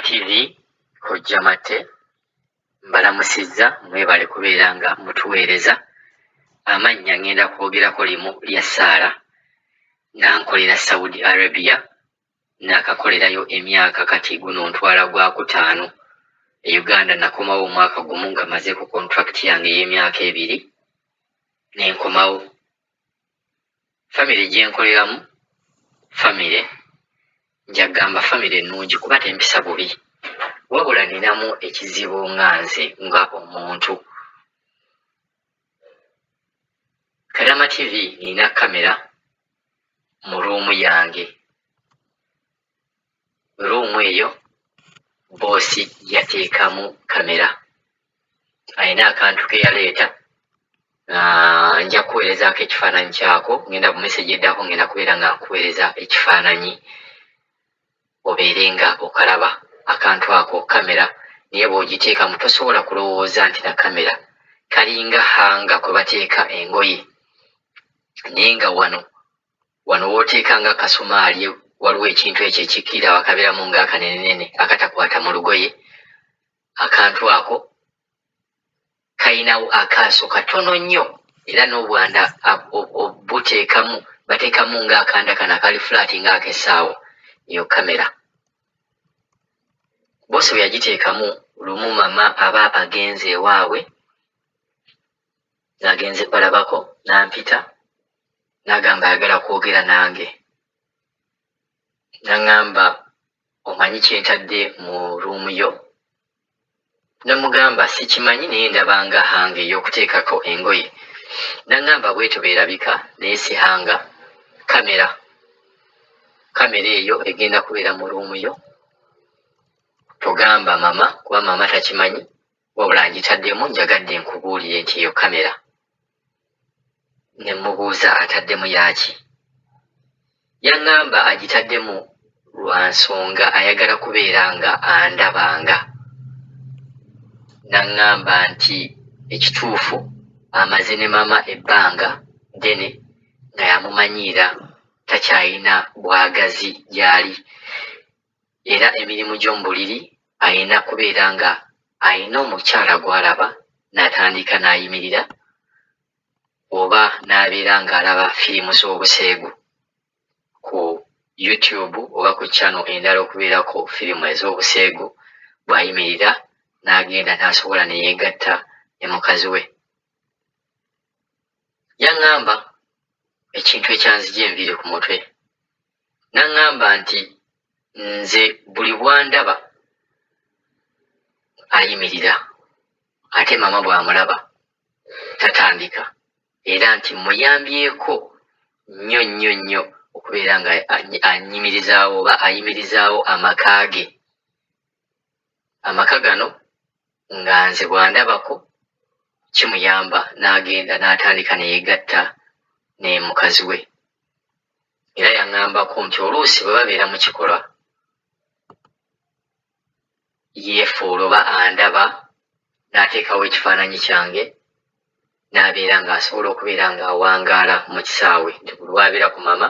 TV, Kojja Matte, mbalamusizza, mwebale kubeera nga mutuweereza. Amannya ngenda kwogerako limu lya Ssaala, nga nkolera Saudi Arabia, naakakolerayo emyaka kati guno ntwala gwakutaano. E Uganda nakomawo omwaka gumu nga maze ku contract yange ey'emyaka 2 ne nkomawo. Famire gye nkoleramu famire nja kugamba famire nnungi kuba tempisa bubi, wabula ninamu ekizibu nga nze nga omuntu. Kadama TV nina kamera mu ruumu yange. Ruumu eyo bboosi yateekamu kamera. Alina akantu ke yaleeta, nja kukuweerezaako ekifaananyi kyako, ngenda mu message eddako ngenda kubeera nga nkuweereza ekifaananyi obeere nga okalaba akantu ako kamera, naye bw'ogiteekamu tosobola kulowooza nti na kamera, kalinga hanga kwe bateeka engoye, naye nga wano wano w'oteeka nga kasumaali waliwo ekintu ekyo ekikkirira wakabeeramu nga akanenenene akatakwata mu lugoye. Akantu ako kalinawo akaaso katono nnyo era n'obwanda buteekamu bateekamu ng'akanda kano akali fulaati ng'ak'essaawa eyo kamera. Boosi bwe yagiteekamu lumu mama aba agenze ewaabwe ng'agenze balabako n'ampita n'agamba ayagala kwogera nange. N'aŋŋamba omanyi kye ntadde mu ruumu yo? Ne mugamba sikimanyi naye ndaba nga hanga ey'okuteekako engoye. N'aŋŋamba bw'etyo bw'erabika naye si hanga, kamera. Kamera eyo egenda kubeera mu ruumu yo. Togamba mama kuba mama takimanyi wabula ngitaddemu njagadde nkubuulire nti eyo kamera. Ne mmubuuza ataddemu yaaki? Yaŋŋamba agitaddemu lwa nsonga ayagala kubeera nga andabanga. N'aŋŋamba nti ekituufu amaze ne maama ebbanga ddene nga yamumanyiira takyalina bwagazi gy'ali era emirimu gy'omu buliri alina kubeera nga alina omukyala gw'alaba n'atandika n'ayimirira oba n'abeera ng'alaba firimu z'obuseegu ku YouTube oba ku channel endala okubeerako firimu ez'obuseegu bw'ayimirira n'agenda n'asobola ne yeegatta ne mukazi we. Yaŋŋamba ekintu ekyanzigya enviiri ku mutwe n'aŋŋamba nti nze buli bw'andaba ayimirira ate maama bw'amulaba tatandika era nti mmuyambyeko nnyo nnyo nnyo okubeera nga annyimirizaawo oba ayimirizaawo amaka ge. Amaka gano nga nze bw'andabako kimuyamba n'agenda n'atandika ne yeegatta ne mukazi we. Era yaŋŋambako nti oluusi bwe babeera mu kikolwa yeefuula oba andaba n'ateekawo ekifaananyi kyange n'abeera ng'asobola okubeera ng'awangaala mu kisaawe nti buli lw'abeera ku mama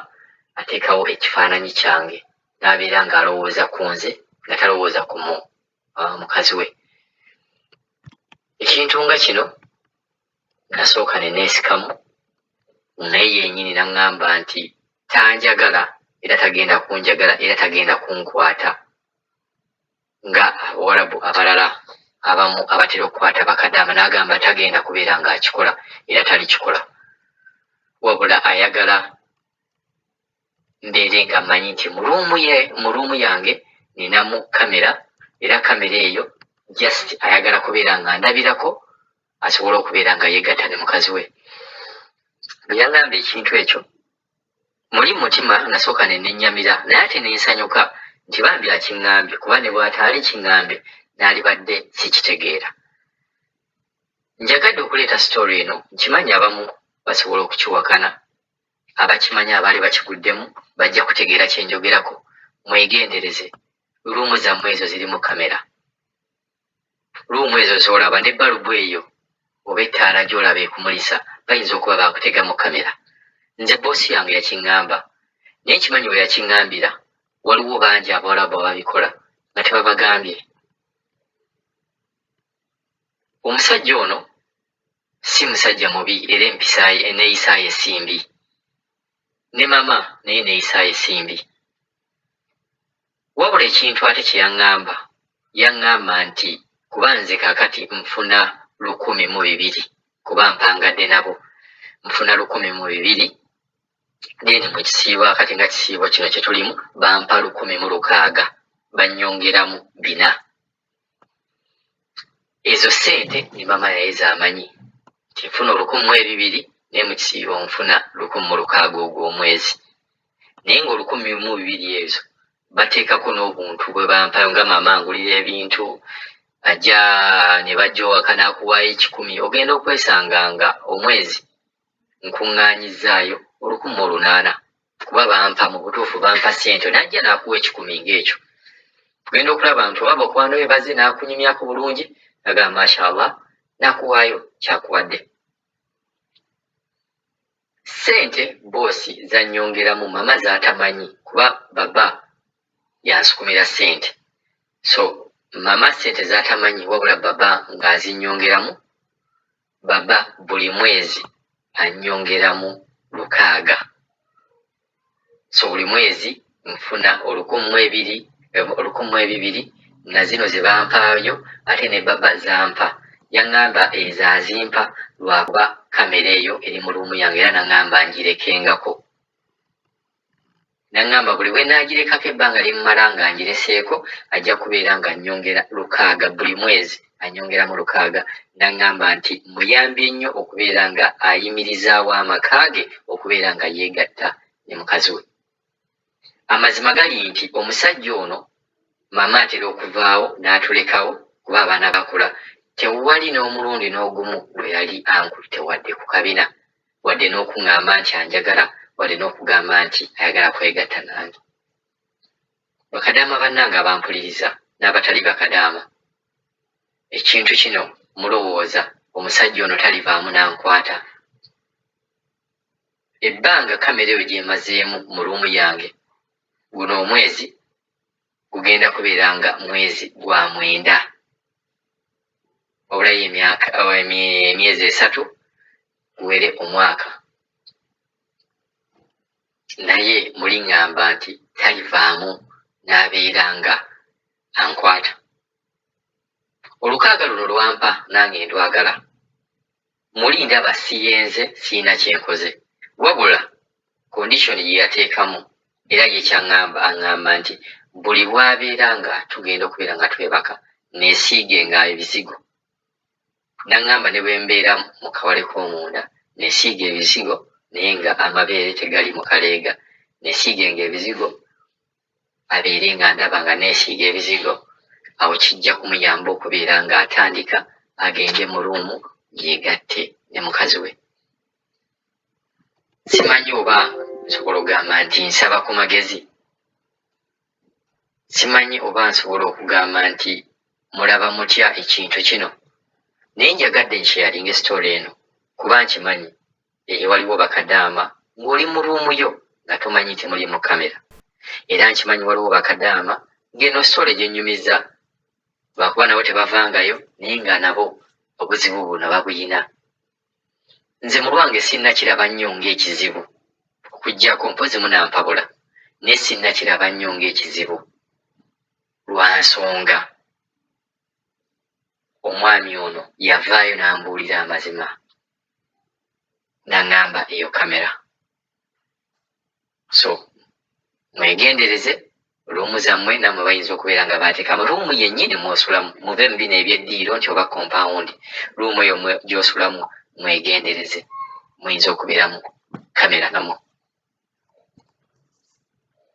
ateekawo ekifaananyi kyange n'abeera ng'alowooza ku nze nga talowooza ku mu mukazi we. Ekintu nga kino nasooka ne neesikamu naye yennyini n'aŋŋamba nti tanjagala era tagenda kunjagala era tagenda kunkwata nga Abawarabu abalala abamu abatera okukwata bakadaama n'agamba tagenda kubeera ng'akikola era talikikola wabula ayagala mbeere nga mmanyi nti mu ruumu ye mu ruumu yange ninamu kamera era kamera eyo just ayagala kubeera nga ndabirako asobole okubeera nga yeegatta ne mukazi we. Bwe yaŋŋamba ekintu ekyo muli mu mutima nasooka ne nennyamira naye ate ne nsanyuka nti bambi akiŋŋambye kuba ne bw'ataali kiŋŋambye naalibadde sikitegeera. Njagadde okuleeta sitoori eno nkimanyi abamu basobola okukiwakana abakimanyi abaali bakiguddemu bajja kutegeera kye njogerako. Mwegendereze ruumu zammwe ezo zirimu kamera. Ruumu ezo z'olaba ne balubu eyo oba ettaala gy'olaba ekumulisa bayinza okuba baakutegamu kamera. Nze bboosi yange yakiŋŋamba naye nkimanyi we yakiŋŋambira waliwo bangi Abawarabu ababikola nga tebabagambye. Omusajja ono si musajja mubi era empisa ye enneeyisa ye si mbi. Ne mama naye enneeyisa ye si mbi. Wabula ekintu ate kye yaŋŋamba, yaŋŋamba nti kuba nze kaakati nfuna 1200 kuba mpangadde nabo, nfuna 1200 then mu kisiibo akati nga kisiibo kino kye tulimu bampa 1600 bannyongeramu 400. Ezo ssente ne maama naye z'amanyi nti nfuna 1200 naye mu kisiibo nfuna 1600 ogw'omwezi. Naye ng'o1200 ezo bateekako n'obuntu bwe bampayo nga maama angulira ebintu, ajja ne bajja owaka n'akuwaayo 100 ogenda okwesanga nga omwezi nkuŋŋaanyizzaayo 1800 kuba bampa mu butuufu bampa ssente n'ajja n'akuwa 100 ng'ekyo. Ogenda okulaba nti oba bakwano be bazze n'akunyumyako bulungi nagamba mashallah n'akuwaayo kyakuwadde. Ssente bboosi z'annyongeramu maama z'atamanyi kuba baba yansukumira ssente so maama ssente z'atamanyi wabula baba ng'azinnyongeramu baba buli mwezi annyongeramu 600 so buli mwezi nfuna 1200 1200 na zino ze bampaayo ate ne baba z'ampa. Yaŋŋamba ezo azimpa lwakuba kamera eyo eri mu luumu yange era n'aŋŋamba ngirekengako. N'aŋŋamba buli bwe naagirekako ebbanga lye mmala nga ngireseeko ajja kubeera nga nnyongera 600 buli mwezi annyongeramu 600 n'aŋŋamba nti muyambye nnyo okubeera nga ayimirizaawo amaka ge okubeera nga yeegatta ne mukazi we. Amazima gali nti omusajja ono maama atera okuvaawo n'atulekawo kuba abaana bakula tewali n'omulundi n'ogumu lwe yali ankutte wadde ku kabina wadde n'okuŋŋamba nti anjagala wadde n'okugamba nti ayagala kwegatta nange. Bakadaama bannange abampuliriza n'abatali bakadaama, ekintu kino mulowooza omusajja ono talivaamu n'ankwata? Ebbanga kamera eyo gy'emazeemu mu ruumu yange guno omwezi gugenda kubeera nga mwezi gwa mwenda wabulayo emyaka emyezi esatu guwere omwaka naye muli ŋŋamba nti talivaamu n'abeera nga ankwata. Olukaaga luno lwampa nange ndwagala. Muli ndaba siyenze sirina kye nkoze wabula condition gye yateekamu era ye ky'aŋŋamba aŋŋamba nti buli bw'abeera nga tugenda okubeera nga twebaka neesiigenga ebizigo. N'aŋŋamba ne bwe mbeera mu kawale k'omunda nesiiga ebizigo naye nga amabeere tegali mu kaleega nesiigenga ebizigo abeere nga ndaba nga neesiiga ebizigo awo kijja kumuyamba okubeera ng'atandika agende mu ruumu yeegatte ne mukazi we. Simanyi oba nsobola okugamba nti nsaba ku magezi, simanyi oba nsobola okugamba nti mulaba mutya ekintu kino naye njagadde nsharinge story eno kuba nkimanyi eyo waliwo bakadaama ng'oli mu ruumu yo nga tomanyi nti muli mu kamera era nkimanyi waliwo bakadaama ng'eno story gye nnyumizza lwakuba nabo tebavangayo naye nga nabo obuzibu buno babuyina. Nze mu lwange sinnakiraba nnyo ng'ekizibu okuggyako mpozzi munampabula naye sinnakiraba nnyo ng'ekizibu lwa nsonga omwami ono yavaayo n'ambuulira amazima n'aŋŋamba eyo kamera. So mwegendereze ruumu zammwe nammwe bayinza okubeera nga baateekamu ruumu yennyini mw'osulamu muve mu bino eby'eddiiro nti oba kompawundi ruumu eyo gy'osulamu mwegendereze muyinza okubeeramu kamera namwo.